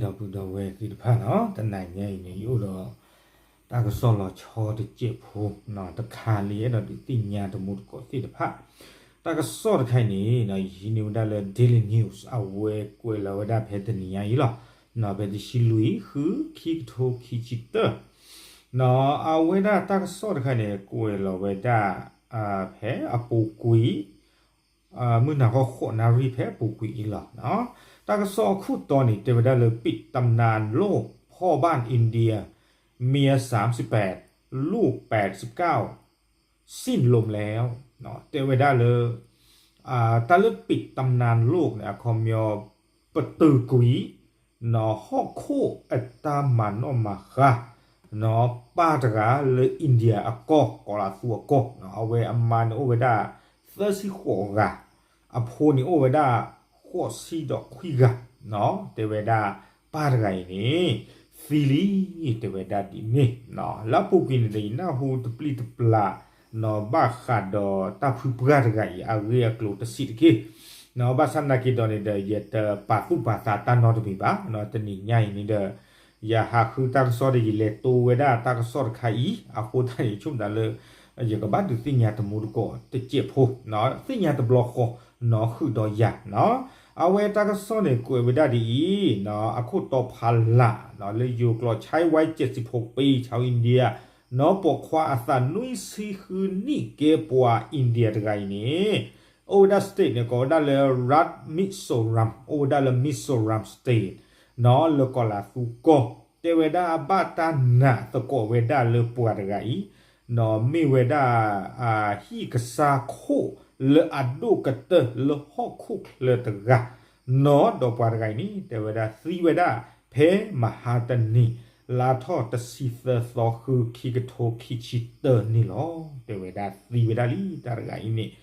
ဒီပုၢ်ဒီဝဲၢ်သ့ၣ်တဖၣ်နီၤ, တနံၤညါအံၤန့ၣ် ယအိၣ်ဒီး တၢ်ကစီၣ်လီၤဆီတစဲးဖိ တခါလၢယအဲၣ်ဒိးဒုးသ့ၣ်ညါတံၤသကိးသ့ၣ်တဖၣ်, တၢ်ကစီၣ်တခါအံၤန့ၣ် ယဟံးန့ၢ်ဝဲဒၣ်လၢ Daily News အဝဲကွဲးလီၤဝဲဒၣ်ဖဲတနံၤညါအံၤလီၤ. ဖဲတဆံလွံၢ် ဃု ခံကထိခံဆံတၢ အဝဲဒၣ်တၢ်ကစီၣ်တခါန့ၣ် ကွဲးလီၤဝဲဒၣ် ဖဲအပူၤကွံာ် မုၢ်နၤခီဃိးနၣ်ရံၣ်ဖဲအပူၤကွံာ်အံၤလီၤ. တၢ်ကစီၣ်အခိၣ်တီန့ၣ် တဲဝဲဒၣ်လၢ ปิดตำนานโลกพ่อบ้านอินเดีย เมียสามสิบแปด ลูกแปดสิบเก้า สิ้นลมแล้ว တဲဝဲဒၣ်လၢ တၢ်လၢ ปิดตำนานโลก န့ၣ် အခီပညီ ပတုာ်ကွံာ် ဟီၣ်ခိၣ်အတၢ်မၤနီၣ်မၤဃါ ပၢ်တဂၤလၢ India အကီၢ် ကီၤလၤသူအကီၢ် အဝဲအမါန့ၣ်အိၣ်ဝဲဒၣ် သၢဆံဃိးဂၤ, အဖိန့ၣ်အိၣ်ဝဲဒၣ် ဃိးဆံဒီးခွံဂၤ တဲဝဲဒၣ် ပၢ်တဂၤအံၤန့ၣ် သံလံ တဲဝဲဒၣ်ဒ်န့ၣ် လၢအပူၤကွံာ်န့ၣ်ဒီး ယနၢ်ဟူတပျံၤတပျၢ် ဘၣ်ဃးဒီးတၢ်ဖုပှၢ်တဂၤအံၤ အဂ့ၢ်အကျိၤတဆံးတက့ၢ်. ဘၣ်ဆၣ်နာ်က့ၤဒီးန့ၣ်ဒီး ယတပာ်သူၣ်ပာ်သးတၢ်နီတမံၤဘၣ်. တနံၤညါအံၤန့ၣ်ဒီး ယဟးဃုတၢ်ကစီၣ်ဒီး ယလဲၤတိဝဲဒၣ်တၢ်ကစီၣ်တခါအံၤ အဃိသတးန့ၣ် ယဆိကမိၣ်သးလၢ ယကဘၣ်ဒုးသ့ၣ်ညါတံၤသကိးတစဲးဖိ သ့ၣ်ညါတဘျီဃီ နီၤဃုာ်ဒီးယၤနီၤ. အဝဲတၢ်ကစီၣ်န့ၣ် ကွဲးဝဲဒၣ်ဒ်အံၤ အခိၣ်တီဖးလၢ် လၢယိၤကျိာ် ชายวัยเจ็ดสิบหกปี ชาวอินเดีย နီၤ ပိာ်ခွါအသးနွံဆံဃုနံၣ် ကဲပှၤ India တဂၤအံၤန့ၣ် အိၣ်ဝဲဒၣ် state န့ၣ် ကိးဝဲဒၣ်လၢ รัฐมิโซรัม အိၣ်ဝဲဒၣ်လၢ Mizoram State နီၤ လၢကီၤလၤသူကီၢ် တဲဝဲဒၣ်ဘၣ်တၢ်နာ်သကိးဝဲဒၣ်လၢပှၤတဂၤအံၤ နီၤ မ့ၢ်ဝဲဒၣ် ဟံၣ်ကစၢ်ခိၣ်လၢအဒိၣ်ကတၢၢ်လၢဟီၣ်ခိၣ်ချၢတဂၤ နီၤ ဒီးပှၤတဂၤအံၤန့ၣ် တဲဝဲဒၣ်သံဝဲဒၣ် ဖဲမဟါတနံၤ လါထီၣ်တဆံသၢသီ ဃု ခံကထိခံဆံတၢန့ၣ်လီၤ. တဲဝဲဒၣ်သံဝဲဒၣ်လံ တၢ်တဂၤအံၤန့ၣ်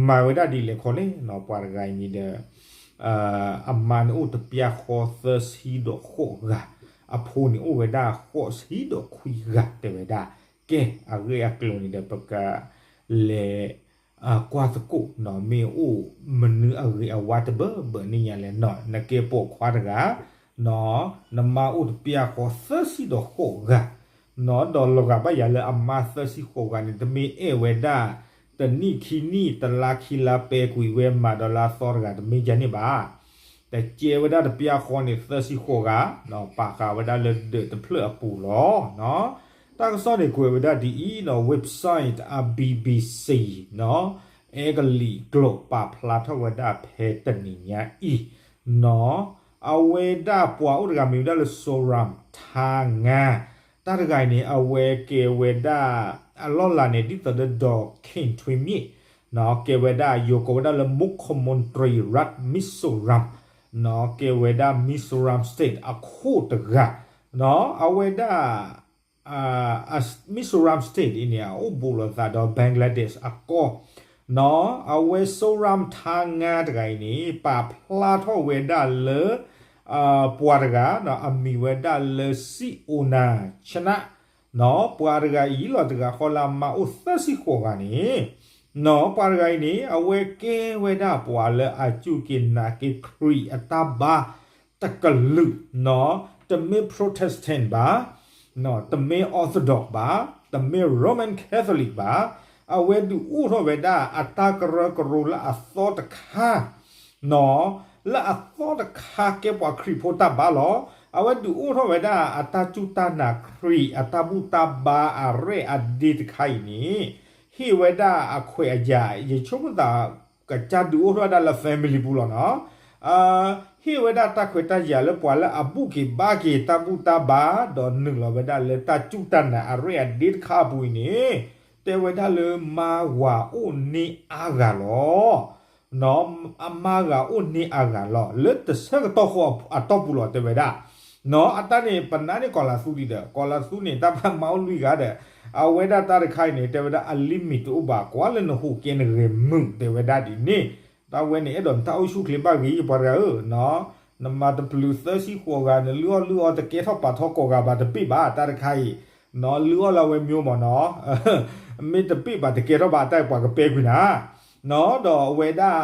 မၤဝဲဒၣ်ဒ်လဲၣ်ခီလဲၣ်နီၤ ပှၤတဂၤအံၤန့ၣ်ဒီး အမါန့ၣ်အိၣ်တပျၢ်ဃီသၢဆံဒီးဃိးဂၤ, အဖိန့ၣ်အိၣ်ဝဲဒၣ်ဃိးဆံဒီးခွံဂၤ တဲဝဲဒၣ်. ကဲ အဂ့ၢ်အကျိၤန့ၣ်ဒီး ပကလဲၤ ကွၢ်သကိးနီၤ မ့ၢ်အိၣ်မနုၤအဂ့ၤအဝါတဘၢဘၢန့ၣ်ညါလဲၣ်နီၤ နကဲပိာ်ခွါတဂၤ နီၤ နမါအိၣ်တပျၢ်ဃီသၢဆံဒီးဃိးဂၤ နီၤ ဒီးလီၤဂာ်ဘၣ်ယၤလၢအမါသၢဆံဃိးဂၤန့ၣ် တမ့ၢ်အဲၣ်ဝဲဒၣ် တနံၣ်ခံနံၣ် တလါခံလါပဲာ်ကွံာ်ဝဲမၤဒီးလၢအသီတဂၤ တမ့ၢ်ယၤန့ၣ်ဘၣ်. တကဲဝဲဒၣ်တပျၢ်ဃီန့ၣ် သၢဆံဃိးဂၤ ပာ်ဃာ်ဝဲဒၣ်လၢဒၢးတဖျၢၣ်အပူၤလီၤ. တၢ်ကစီၣ်န့ၣ်ကွဲးဝဲဒၣ်ဒ်အံၤနီၤ website အ BBC နီၤ အဲကလံးကျိာ် ပာ်ဖျါထီၣ်ဝဲဒၣ်ဖဲတနံၤညါအံၤ နီၤ အဝဲဒၣ်ပှၤအိၣ်တဂၤမ့ၢ်ဝဲဒၣ်လၢ Zoram Thanga တၢ်တဂၤအံၤန့ၣ် အဝဲကဲဝဲဒၣ် အလီၢ်လၤန့ၣ် ဒ်သိးဒီး ဒီး Khin Twin Myint နီၤ ကဲဝဲဒၣ် ယိၤကိးဝဲဒၣ်လၢ มุขมนตรีรัฐมิโซรัม နီၤ ကဲဝဲဒၣ် Mizoram State အခိၣ်တဂၤ နီၤ အဝဲဒၣ် Mizoram State အံၤန့ၣ် အအိၣ်ဘူးလိာ်သးဒီး Bangladesh အကီၢ် နီၤ အဝဲ Zoram Thanga တဂၤအံၤန့ၣ် ပာ်ဖျါထီၣ်ဝဲဒၣ်လၢ ပှၤတဂၤ အမံၤဝဲဒၣ်လၢ Siona Chenna နီၤ ပှၤတဂၤအံၤလီၤ တဂၤဃီလၢအမါအိၣ်သၢဆံဃိးဂၤန့ၣ် နီၤ ပှၤတဂၤအံၤန့ၣ် အဝဲကဲဝဲဒၣ်ပှၤလၢအစူၢ်က့ၤနာ်က့ၤခရံာ်အတၢ်ဘါ တကလုာ် နီၤ တမ့ၢ် Protestant ဘၣ် တမ့ၢ် Orthodox ဘၣ် တမ့ၢ် Roman Catholic ဘၣ် အဝဲဒုးအိၣ်ထီၣ်ဝဲဒၣ်အတၢ်ကရၢကရိလၢအသီတခါ နီၤ လၢအသီတခါကဲပှၤခရံာ်ဖိတၢ်ဘါလီၤ. အဝဲဒုးအိၣ်ထီၣ်ဝဲဒၣ်အတၢ်စူၢ်တၢ်နာ်ခရံာ်အတၢ်ဘူၣ်တၢ်ဘါအရဲၣ်အဒ့တခါအံၤန့ၣ် ဟ့ၣ်ဝဲဒၣ်အခွဲးအယာ် ယဆိကမိၣ်သး ကစၢ်ဒုးအိၣ်ထီၣ်ဝဲဒၣ်လၢ family ပူၤလီၤနီၤ ဟ့ၣ်ဝဲဒၣ်တၢ်ခွဲးတၢ်ယာ်လၢပှၤလၢအဘူၣ်က့ၤဘါက့ၤတၢ်ဘူၣ်တၢ်ဘါ ဒီးနုာ်လီၤဝဲဒၣ်လၢတၢ်စူၢ်တၢ်နာ်အရဲၣ်အဒ့တခါအပူၤအံၤန့ၣ် တဲဝဲဒၣ်လၢမါဝၤအိၣ်န့ၢ်အါဂၤလီၤ နီၤ အမါဂၤအိၣ်န့ၢ်အါဂၤလီၤ လၢတဆၢကတီၢ်ဃီအတီၢ်ပူၤလီၤ တဲဝဲဒၣ် နီၤ အတၢ်န့ၣ် ပနၢ်န့ၢ်ကီၤလၤသူဒံးဒီး ကီၤလၤသူန့ၣ် တၢ်ပှၤမါအိၣ်လွံၢ်ဂၤဒီး အဝဲဒၣ်တၢ်တခါအံၤန့ၣ် တဲဝဲဒၣ်အ limit တအိၣ်ဘၣ် ကွၢ်လၢနဟူးကဲနဂဲၤမုာ် တဲဝဲဒၣ်ဒ်န့ၣ် တၢ်ဝဲန့ၣ် အဲၣ်ဒိးနတၢ်အိၣ်ဆူၣ်ချ့ဘၣ်ဂ့ၤ ပှၤတဂၤဧၢ နီၤ နမၤတပျုာ်သၢဆံဃိးဂၤ နလုၢ်အီၣ်လုၢ်အီတကဲထီၣ်ပာ်ထီၣ်ကိးဂၤဘၣ်တပ့ၢ်ဘၣ် တၢ်တခါအံၤ နီၤ လုၢ်အီၣ်လၢအဝဲမ့ၢ်မ့ၢ်နီၤ မ့ၢ်တပ့ၢ်ဘၣ်တကဲထီၣ်ဘၣ် တၢ်ပှၤကပဲကွံာ်နၤ နီၤ ဒီးအဝဲဒၣ်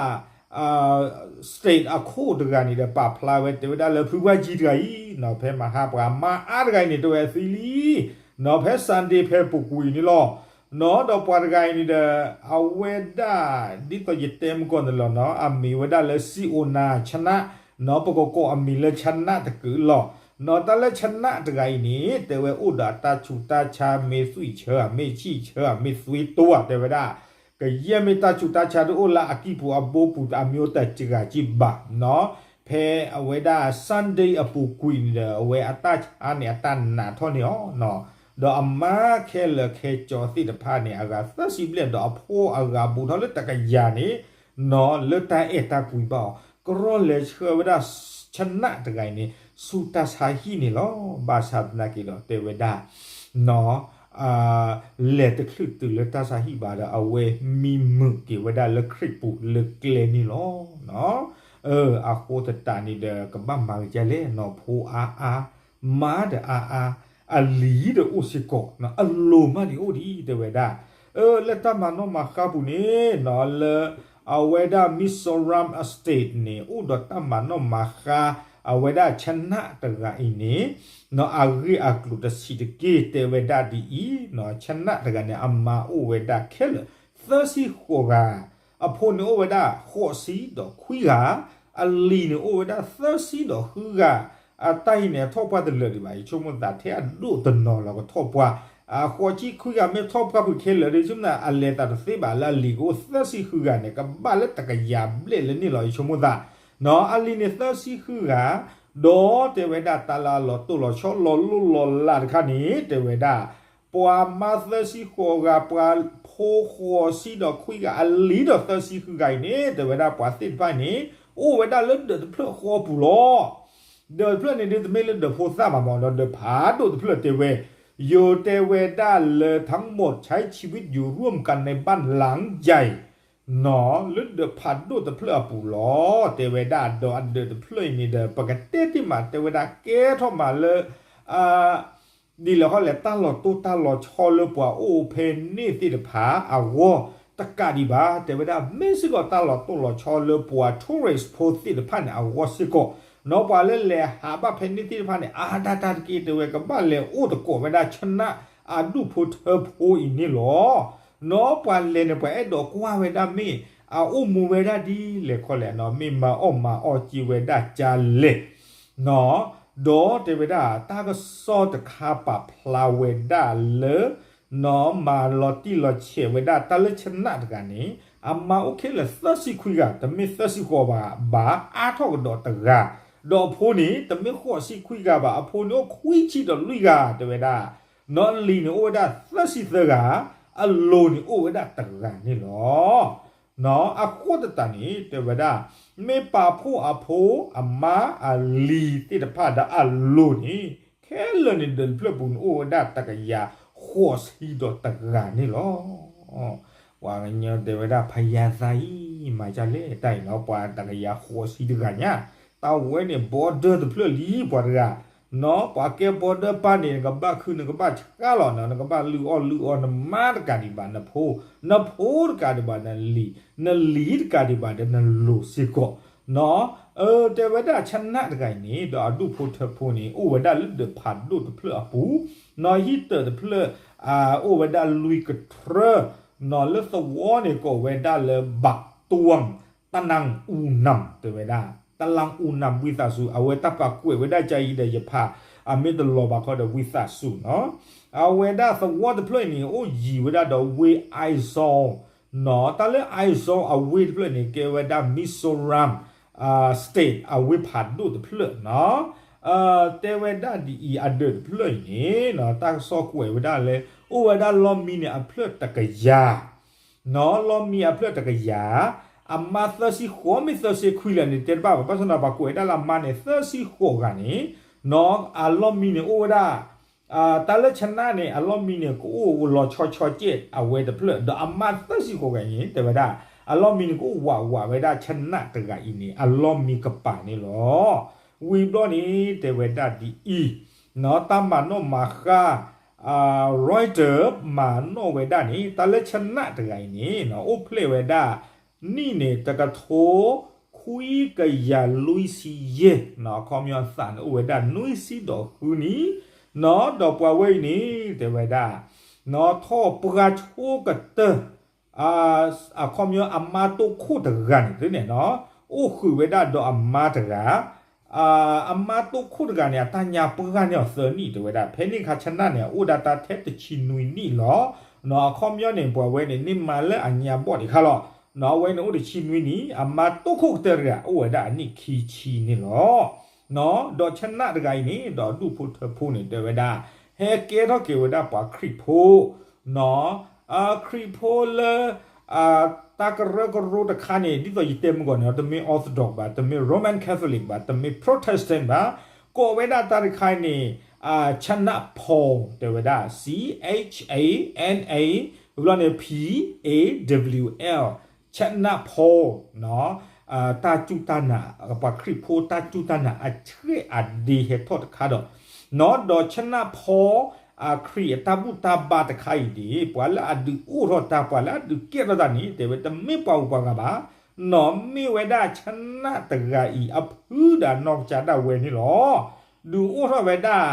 state အခိၣ်တဂၤန့ၣ်ဒီး ပာ်ဖျါဝဲတဲဝဲဒၣ်လၢဖုဘၣ်ကံတဂၤအံၤနီၤ ဖဲမဟါပှၤမါအါတဂၤအံၤန့ၣ် တဲဝဲအသံလံနီၤ ဖဲ Sunday ဖဲပူၤကွံာ်န့ၣ်လီၤ. နီၤ ဒီးပှၤတဂၤအံၤန့ၣ်ဒီး အဝဲဒၣ် ဒ်သိးယတဲမုၢ်ကီၢ်န့ၣ်လီၤနီၤ အမံၤဝဲဒၣ်လၢ စံၣ်အိနၤ ဆနၣ် နီၤ ပကကိးအမံၤလၢဆနၣ်တကုးလီၤ. နီၤ တၢ်လၢဆနၣ်တဂၤအံၤန့ၣ် တဲဝဲအိၣ်ဒီးအတၢ်ဆူးတၢ်ဆါ မ့ၢ်သွံၣ်ဆၢဧါ မ့ၢ်ဆံၣ်ဆၢဧါ မ့ၢ်သွံၣ်တိဧါ တဲဝဲဒၣ် ကယဲၢ်မ့ၢ်တၢ်ဆူးတၢ်ဆါတအိၣ်လၢအကံၢ်ပူၤအဘိပူၤ အမ့ၢ်အိၣ်တၢ်စှၤကံဘၣ်နီၤ ဖဲအဝဲဒၣ် Sunday အပူၤကွံာ်န့ၣ်ဒီး အဝဲအတၢ်ဆါန့ၣ် အတၢ်နးထီၣ်န့ၢ်အီၤနီၤ ဒီးအမါခဲလၢာ်ခဲကၠီသ့ၣ်တဖၣ်န့ၣ် အဂၤသၢဆံဘျဲၣ် ဒီးအဖိအဂၤဘူးထီၣ်လၢတကယၤန့ၣ်နီၤ လၢတၢ်အဲၣ်တၢ်ကွံဘၣ်အီၤ ကရီလဲၤဆှၢဝဲဒၣ် ဆနၣ်တဂၤအံၤန့ၣ် ဆူတၢ်ဆါဟံၣ်န့ၣ်လီၤ. ဘၣ်ဆၣ်သနာ်က့ဒီးတဲဝဲဒၣ် နီၤ လဲၤတချုးတုၤလၢတၢ်ဆါဟံၣ်ဘၣ်ဒီး အဝဲမံမုာ်က့ၤဝဲဒၣ်လၢခရံာ်ပူၤလၢကျဲန့ၣ်လီၤ. အဃိသတးန့ၣ်ဒီး ကဘၣ်မၤက့ၤဒ်လဲၣ်နီၤ ဖိအါအါ မါဒီးအါအါ အလံၤဒီးအိၣ်စ့ၢ်ကီး အလိၤမးန့ၣ်အိၣ်ဒံး တဲဝဲဒၣ် လၢတၢ်မၤနီၣ်မၤဃါပူၤန့ၣ်နီၤ လၢအဝဲဒၣ် Mizoram အ state န့ၣ် အိၣ်ဒီးတၢ်မၤနီၣ်မၤဃါ အဝဲဒၣ်ဆနၣ်တဂၤအံၤန့ၣ် နီၤ အဂ့ၢ်အကျိၤတဆံးတက့ၢ် တဲဝဲဒၣ်ဒ်အံၤနီၤ ဆနၣ်တဂၤန့ၣ် အမါအိၣ်ဝဲဒၣ်ခဲလၢာ်သၢဆံဃိးဂၤ အဖိန့ၣ်အိၣ်ဝဲဒၣ်ဃိးဆံဒီးခွံဂၤ အလံၤန့ၣ်အိၣ်ဝဲဒၣ်သၢဆံဒီးဃုဂၤ အတၢ်အံၤန့ၣ် အထီၣ်ပှၢ်တလၢာ်ဒံးဘၣ် ယဆိကမိၣ်သးထဲအဒိၣ်တနီၤလီၤကထီၣ်ပှၢ် အဃိးဆံခွံဂၤမ့ၢ်ထီၣ်ပှၢ်ဖုးခဲလၢာ်ဒီး ယဆိကမိၣ်သး အလဲၤသးတသ့ဘၣ်လၢအလံၤကအိၣ်သၢဆံဃုဂၤန့ၣ် ကဘၣ်လၢတကယၤဘျဲၣ်လၢန့ၣ်လီၤ ယဆိကမိၣ်သး နီၤ အလံၤန့ၣ်သၢဆံဃုဂၤ ဒီးတဲဝဲဒၣ်တၢ်လၢအလီၤတိၢ်လီၤဆီလီၤလိၢ်လီၤလးတခါန့ၣ် တဲဝဲဒၣ် ပှၤမါသၢဆံဃိးဂၤ ပှၤဖိဃိးဆံဒီးခွံဂၤ အလံၤဒီးသၢဆံဃုဂၤအံၤန့ၣ် တဲဝဲဒၣ်ပှၤသ့ၣ်တဖၣ်န့ၣ် အိၣ်ဝဲဒၣ်လၢဒၢးတဖျၢၣ်ဃီပူၤလီၤ. ဒၢးတဖျၢၣ်န့ၣ်ဒ်တမ့ၢ်လၢဒၢးဖိသၣ်ဘၣ်မး ဒီးဒၢးဖးဒိၣ်တဖျၢၣ်တဲဝဲ ယိၤတဲဝဲဒၣ်လၢ ทั้งหมดใช้ชีวิตอยู่ร่วมกันในบ้านหลังใหญ่ နီၤ လၢဒၢးဖးဒိၣ်တဖျၢၣ်အပူၤလီၤ တဲဝဲဒၣ် ဒီးအဒၢးတဖျၢၣ်အံၤန့ၣ်ဒီး ပကတဲတ့ၢ်မး တဲဝဲဒၣ် ကဲထီၣ်မးလၢ ဒ်လဲၣ်ဃီလဲၣ် တၢ်လီၤတိၢ်တၢ်လီၤဆီလၢပှၤအိၣ်ဖဲန့ၣ်သ့ၣ်တဖၣ်အဂီၢ်တကးဒံးဘၣ် တဲဝဲဒၣ် မ့ၢ်စ့ၢ်ကီးတၢ်လီၤတိၢ်လီၤဆီလၢပှၤ tourist ဖိသ့ၣ်တဖၣ်န့ၣ် အဂီၢ်စ့ၢ်ကီး နီၤ ပှၤလၢလဲၤဟးဘၣ်ဖဲန့ၣ်သ့ၣ်တဖၣ်န့ၣ် အါဒၣ်တၢ်တက့ၢ် တဲဝဲ ကဘၣ်လဲၤအိၣ်သကိးဝဲဒၣ်ဆနၣ်အဒူၣ်ဖိထၢဖိအံၤန့ၣ်လီၤ. နီၤ ပှၤလဲၤန့ၣ် ပှၤအဲၣ်ဒိးကွၢ်ဝဲဒၣ်မ့ၢ် အအိၣ်မူဝဲဒၣ်ဒ်လဲၣ်ခီလဲၣ်နီၤ မ့ၢ်မၤအီၣ်မၤအီၣ်က့ၤဝဲဒၣ်ကလဲၣ် နီၤ ဒီးတဲဝဲဒၣ် တၢ်ကစီၣ်တခါပာ်ဖျါဝဲဒၣ်လၢ နီၤ မၤလီၤတံၢ်လီၤဆဲးဝဲဒၣ် တၢ်လၢဆနၣ်တဂၤန့ၣ် အမါအိၣ်ခဲလၢာ်သၢဆံခွံဂၤ တမ့ၢ်သၢဆံဃိးဂၤဘၣ် အါထီၣ်ကဒီးတဂၤ ဒီးအဖိန့ၣ် တမ့ၢ်ဃိးဆံခွံဂၤဘၣ် အဖိန့ၣ်အိၣ်ခွံဆံဒီးလွံၢ်ဂၤ တဲဝဲဒၣ် နီၤ အလံၤန့ၣ်အိၣ်ဝဲဒၣ်သၢဆံသၢဂၤ အလိၤန့ၣ်အိၣ်ဝဲဒၣ်တဂၤန့ၣ်လီၤ. နီၤ အဃိသတးန့ၣ် တဲဝဲဒၣ် မ့ၢ်ပာ်ဖှိၣ်အဖိ အမါ အလံၤသ့ၣ်တဖၣ်ဒီး အလိၤန့ၣ် ခဲလၢာ်န့ၣ် ဒၢးတဖျၢၣ်ပူၤန့ၣ် အိၣ်ဝဲဒၣ်တကယၤဃိးဆံဒီးတဂၤန့ၣ်လီၤ. ပှၤကညီတဲဝဲဒၣ် ဖယါသးအံၤ မၤဒ်လဲၣ် တၢ်အံၤနီၤ ပှၤတကယၤဃိးဆံတဂၤညါ တၢ်ဝဲန့ၣ် border တဖျၢၣ်လံ ပှၤတဂၤ နီၤ ပှၤကဲ border ပၢ်န့ၣ် နကဘၣ်ခု နကဘၣ်ဆှါလီၤနီၤ နကဘၣ်လုၢ်အီၣ်လုၢ်အီ နမါတကးဒံးဘၣ် နဖိ နဖိတကးဒံးဘၣ် နလံၤ နလံၤတကးဒံးဘၣ်ဒီး နလိၤစ့ၢ်ကီး နီၤ တဲဝဲဒၣ်ဆနၣ်တဂၤအံၤန့ၣ် ဒီးအဒူၣ်ဖိထၢဖိန့ၣ် အိၣ်ဝဲဒၣ်လၢဒၢးဖးဒိၣ်တဖျၢၣ်အပူၤ နီၤ ဟံၣ်တၢးတဖျၢၣ် အိၣ်ဝဲဒၣ်လွံၢ်ကထြၢ နီၤ လၢသဝီန့ၣ် ကိးဝဲဒၣ်လၢ ဘးတွမ် တလၣ်အူနမ် တဲဝဲဒၣ် တလၣ်အူနမ် ဝံသးစူၤ အဝဲတၢ်ပာ်ကွဲးဝဲဒၣ်ကအံၤဒီး ယဖး အမ့ၢ်တလီၤဘၣ်ခီဒီး ဝံသးစူၤနီၤ အဝဲဒၣ်သဝီတဖျၢၣ်အံၤန့ၣ် အိၣ်ယံၤဝဲဒၣ်ဒီးဝ့ၢ် Aizawl နီၤ တၢ်လၢ Aizawl အဝ့ၢ်တဖျၢၣ်န့ၣ် ကဲဝဲဒၣ် Mizoram state အဝ့ၢ်ဖးဒိၣ်တဖျၢၣ်နီၤ တဲဝဲဒၣ်ဒ်အံၤ အဒၢးတဖျၢၣ်အံၤန့ၣ် တၢ်ကစီၣ်ကွဲးဝဲဒၣ်လၢ အိၣ်ဝဲဒၣ်လီၢ်မံန့ၣ် အဖျၢၣ်တကယၤ နီၤ လီၢ်မံအဖျၢၣ်တကယၤ အမါသၢဆံဃိး မ့ၢ်သၢဆံခွံလဲၣ်န့ၣ် တဲတဘၣ်ဘၣ် ဘၣ်ဆၣ်သနာ် ပှၤကွဲးဒၣ်လၢအမါန့ၣ် သၢဆံဃိးဂၤန့ၣ် နီၤ အလီၢ်မံန့ၣ်အိၣ်ဝဲဒၣ် တၢ်လၢဆနၣ်န့ၣ် အလီၢ်မံန့ၣ် ကအိၣ်လီၤဆီဆီကဲး အဝဲတဖျၢၣ် ဒီးအမါသၢဆံဃိးဂၤန့ၣ် တဲဝဲဒၣ် အလီၢ်မံန့ၣ် ကအိၣ်ဝးဝးဝဲဒၣ်ဆနၣ်တဂၤအံၤန့ၣ် အလီၢ်မံကပၤန့ၣ်လီၤ. ဝံၤဘျီန့ၣ် တဲဝဲဒၣ်ဒ်အံၤ နီၤ တၢ်မၤနီၣ်မၤဃါ Reuters မၤနီၣ်ဝဲဒၣ်န့ၣ် တၢ်လၢဆနၣ်တဂၤအံၤန့ၣ် အိၣ်ဖျဲၣ်ဝဲဒၣ် နံၣ်န့ၣ် တကထိခွံကယၤလွံၢ်ဆံယဲၢ်, အခီပညီအသးန့ၣ်အိၣ်ဝဲဒၣ်နွံဆံဒီးဃုနံၣ်, နီၢ် ဒီးပှၤဝဲအံၤန့ၣ် တဲဝဲဒၣ် နီၢ် ထီၣ်ပှၢ်ဆိကတၢၢ် အခီပညီအမါတိၢ်ခိၣ်တဂၤန့ၣ် သုန့ၣ်နီၢ် အိၣ်ဃုာ်ဝဲဒၣ်ဒီးအမါတဂၤ အမါတိၢ်ခိၣ်တဂၤန့ၣ် အတၢ်ညါပှၢ်န့ၢ်အီၤသၢနံၣ် တဲဝဲဒၣ် ဖဲန့ၣ်အခါ ဆနၣ်န့ၣ် အိၣ်ဒၣ်တၢ်ထဲတဆံနွံနံၣ်လီၤ. နီၢ် အခီပညီန့ၣ် ပှၤဝဲန့ၣ် န့ၢ်မါလၢအညါဘီၣ်ဒံးခါလီၤ. နီၢ် အဝဲန့ၣ်အိၣ်တဆံနွံနံၣ် အမါတိၢ်ခိၣ်ကတၢၢ်တဂၤ အိၣ်ဝဲဒၣ်အနံၣ်ခံဆံန့ၣ်လီၤ. နီၢ် ဒီးဆနၣ်တဂၤအံၤန့ၣ် ဒီးအဒူၣ်ဖိထၢဖိန့ၣ် တဲဝဲဒၣ် ဟဲကဲထီၣ်က့ၤဝဲဒၣ်ပှၤခရံာ်ဖိ နီၢ် ခရံာ်ဖိလၢ တၢ်ကရၢကရိတခါန့ၣ် ဒ်သိးယတဲမုၢ်ဂီၤန့ၣ် တမ့ၢ် Orthodox ဘၣ်, တမ့ၢ် Roman Catholic ဘၣ်, တမ့ၢ် Protestant ဘၣ်, ကိးဝဲဒၣ်တၢ်တခါအံၤန့ၣ် ဆနၣ်ဖီ တဲဝဲဒၣ် C H A N A ဘျီန့ၣ် P A W L ဆနၣ်ဖီ တၢ်စူၢ်တၢ်နာ် ပှၤခရံာ်ဖိတၢ်စူၢ်တၢ်နာ်အဆှဲးအဒ့ဟဲထီၣ်တခါဒီး နီၢ် ဒီးဆနၣ်ဖီ အခရံာ်အတၢ်ဘူၣ်တၢ်ဘါတခါအံၤန့ၣ် ပှၤလၢအဒုးအိၣ်ထီၣ်တၢ် ပှၤလၢအဒုးကဲထီၣ်တၢ်န့ၣ် တဲဝဲတမ့ၢ်ပှၤဂုၤပှၤဂၤဘၣ်, နီၢ် မ့ၢ်ဝဲဒၣ်ဆနၣ်တဂၤအံၤအဖုဒၣ်နီၢ်ကစၢ်ဒၣ်ဝဲန့ၣ်လီၤ. ဒုးအိၣ်ထီၣ်ဝဲဒၣ်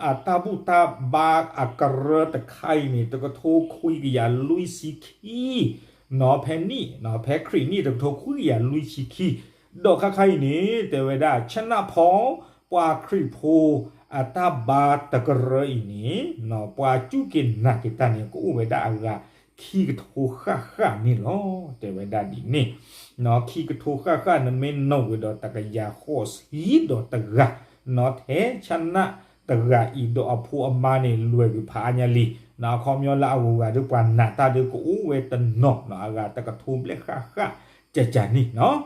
အတၢ်ဘူၣ်တၢ်ဘါအကရၢတခါအံၤန့ၣ် တကထိခွံကယၤလွံၢ်ဆံခံ နီၢ် ဖဲနံၣ် ဖဲခရံာ်နံၣ်တကထိခွံကယၤလွံၢ်ဆံခံ ဒီးခါခါအံၤန့ၣ် တဲဝဲဒၣ် ဆနၣ်ဖီ ပှၤခရံာ်ဖိ အတၢ်ဘါတကရၢအံၤန့ၣ် နီၢ် ပှၤစူၢ်က့ၤနာ်က့ၤတၢ်န့ၣ် ကအိၣ်ဝဲဒၣ်အဂၤခံကထိဃၣ်ဃၣ်န့ၣ်လီၤ. တဲဝဲဒၣ်ဒ်န့ၣ် နီၢ် ခံကထိဃၣ်ဃၣ် နမ့ၢ်နီၣ်ဝဲဒီးတကယၤဃိးဆံဒီးတဂၤ နီၢ် ထဲဆနၣ်တဂၤအံၤဒီးအဖိအမါန့ၣ် လွဲၢ်ကွံာ်ဖးအါညါလံ. နီၢ် အခီပညီလၢအဂုၤအဂၤဒီးပှၤနာ်တၢ်ဒီးကအိၣ်ဝဲတနီၤ နီၢ် အဂၤတကထိဘျဲၣ်ဃၣ်ဃၣ် ကကန့ၣ် နီၢ်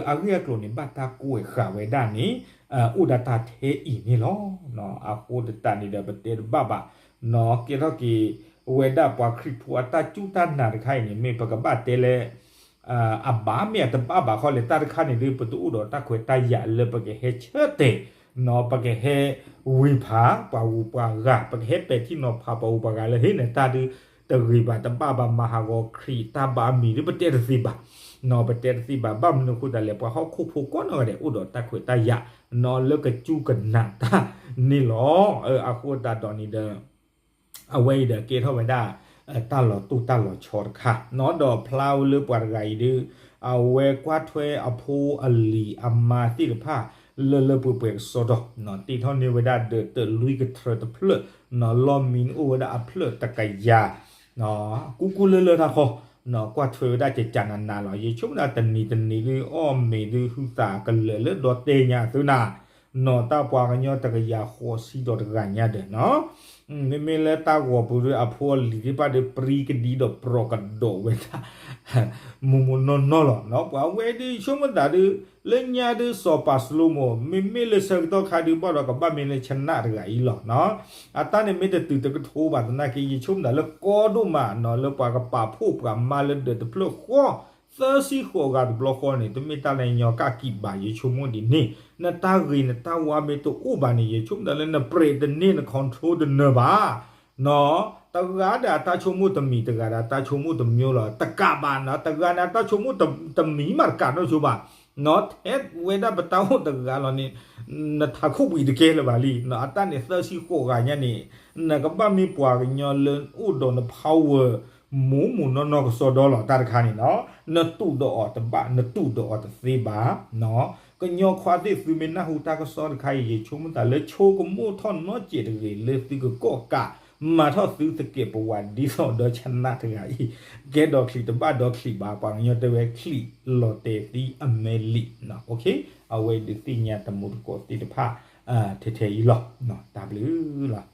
အဂ့ၢ်အကျိၤန့ၣ် ဘၣ်တၢ်ကွဲးဃာ်ဝဲဒၣ်န့ၣ် အိၣ်ဒၣ်တၢ်ထဲအံၤန့ၣ်လီၤ. နီၢ် အဃိသတးန့ၣ်ဒီး ပတဲတဘၣ်ဘၣ် နီၢ် ကဲထီၣ်က့ၤဝဲဒၣ်ပှၤခရံာ်ဖိအတၢ်စူၢ်တၢ်နာ်တခါအံၤန့ၣ် မ့ၢ်ပကဘၣ်တဲလၢ အဘၣ်မ့ၢ်အတဘၣ်ဘၣ်ခီလဲၣ် တၢ်တခါန့ၣ်ဒီး ပတအိၣ်ဒီးတၢ်ခွဲးတၢ်ယာ်လၢပကဟဲဆၢတဲာ် နီၢ် ပကဟဲဝ့ၤဖးပှၤဂုၤပှၤဂၤ ပကဟဲပဲာ်ထံနီၤဖးပှၤဂုၤပှၤဂၤလၢ ဟ့ၣ်နၤတၢ်ဒုးတဂ့ၤဘၣ် တဘၣ်ဘၣ် မၤဟးဂီၤခရံာ်တၢ်ဘါအမံၤဒီး ပတဲတသ့ဘၣ် နီၢ် ပတဲတသ့ဘၣ် ဘၣ်မနုၤအဃိသတးလဲၣ် ပှၤဟီၣ်ခိၣ်ဖိကိးနီၢ်ဂၤဒဲး အိၣ်ဒီးတၢ်ခွဲးတၢ်ယာ် နီၢ် လၢကစူၢ်ကနာ်တၢ်န့ၣ်လီၤ. အဃိသတးဒီးန့ၣ်ဒီး အဝဲအံၤဒီးကဲထီၣ်ဝဲဒၣ် တၢ်လီၤတိၢ်တၢ်လီၤဆီတခါ နီၢ် ဒီးဖျါဝဲလၢပှၤတဂၤအံၤဒီး အဝဲကွၢ်ထွဲအဖိအလံၤအမါသ့ၣ်တဖၣ် လၢလၢပှဲၤပှဲၤကစီဒီ နီၢ် တ့ထီၣ်န့ၢ်ဝဲဒၣ်ဒီးတၢ်လွံၢ်ကထြၢတဖျၢၣ် နီၢ် လီၢ်မံန့ၣ်အိၣ်ဝဲဒၣ်အဖျၢၣ်တကယၤ ကူကူလၢလၢတၢ်ဃီ နီၢ် ကွၢ်ထွဲဝဲဒၣ်ကကနးနးလီၤ. ယဆိကမိၣ်ဒၣ်တနံၤတနံၤဒုး အီၣ်မ့ၤဒုး ဟုသးကလၢာ်လၢဒီတဲညါသုနၤ နီၢ် တၢ်ပှၤကညီတကယၤဃိးဆံဒီးတဂၤညါဒီးနီၢ် မ့မ့ၢ်လၢတၢ်ဂီၤပူၤဒီး အဖိအလံၤသ့ၣ်တဖၣ်ဒီး ပြံကဒံဒီးပြီၤကဒီးဝဲဒၣ် မိၢ်မိၢ်နီၢ်နီၢ်လီၤ. နီၢ် ပှၤဝဲဒုးဆိကမိၣ်သးဒုး လၢညါဒုး စီၤပၤစလိမိၣ် မ့မ့ၢ်လၢဆၢကတီၢ်ခါဒုး ဘၣ်ဒီးကဘၣ်မ့ၢ်လၢဆနၣ်တဂၤအံၤလီၤ. နီၢ် အတၢ်န့ၣ်မ့ၢ်တတုၤတကထိဘၣ်သနာ်က့ ယဆိကမိၣ်သးလၢကီဒိၣ်မး နီၢ် လၢပှၤကပာ်ဖှိၣ်ပှၤမါလၢဒၢးတဖျၢၣ်ဃီ သၢဆံဃိးဂၤတဘျီဃီန့ၣ် တမ့ၢ်တၢ်လၢညီကၣ်ကံးဘၣ် ယဆိကမိၣ်ဒ်န့ၣ် နတၢ်ဂ့ၤနတၢ်ဝါမ့ၢ်တအိၣ်ဘၣ်န့ၣ် ယဆိကမိၣ်သးလၢနပြဲးတန့ၢ် န control တနၢၤဘၣ် နီၢ် တဂၤဒီးအတၢ်ဆိကမိၣ်တမံၤ တဂၤဒီးအတၢ်ဆိကမိၣ်တမံၤလီၤ. တကးဘၣ်နီၢ် တဂၤန့ၣ် အတၢ်ဆိကမိၣ်တမံၤမးတကးနီၢ်ဆိဘၣ် နီၢ် ထဲဝဲဒၣ်ပတၢ်အိၣ်တဂၤလီၤန့ၣ် နထးခိၣ်ပှံၤတကဲလၢၤဘၣ်လံ. နီၢ် အတၢ်န့ၣ်သၢဆံဃိးဂၤညါန့ၣ် နကဘၣ်မ့ၢ်ပှၤကညီလၢအိၣ်ဒီးန power မိၢ်မိၢ်နီၢ်နီၢ်ကစီဒီလီၤ တၢ်တခါန့ၣ်နီၢ် နတူၢ်ဒီးအီၤတဘၣ် နတူၢ်ဒီးအီၤတသ့ဘၣ် နီၢ် ကညီခွါသ့ၣ်သုမ့ၢ်နၢ်ဟူတၢ်ကစီၣ်တခါအံၤ ယဆိကမိၣ်သးလၢဆိကမိၣ်ထီၣ်နီတစဲးတဂ့ၤ လၢသုကကိးကး မၤထီၣ်သုသကဲးပဝးဒ်သိးဒီးဆနၣ်တဂၤအံၤ ကဲဒီးချံးတဘၣ်ဒီးချံးဘၣ် ပှၤကညီတဲဝဲချံးလီၤတဲာ်သံအမဲာ်လံ အဝဲဒုးသ့ၣ်ညါတမူတကိးသ့ၣ်တဖၣ် ထဲထဲအံၤလီၤ. တၢ်ဘျုးလီၤ.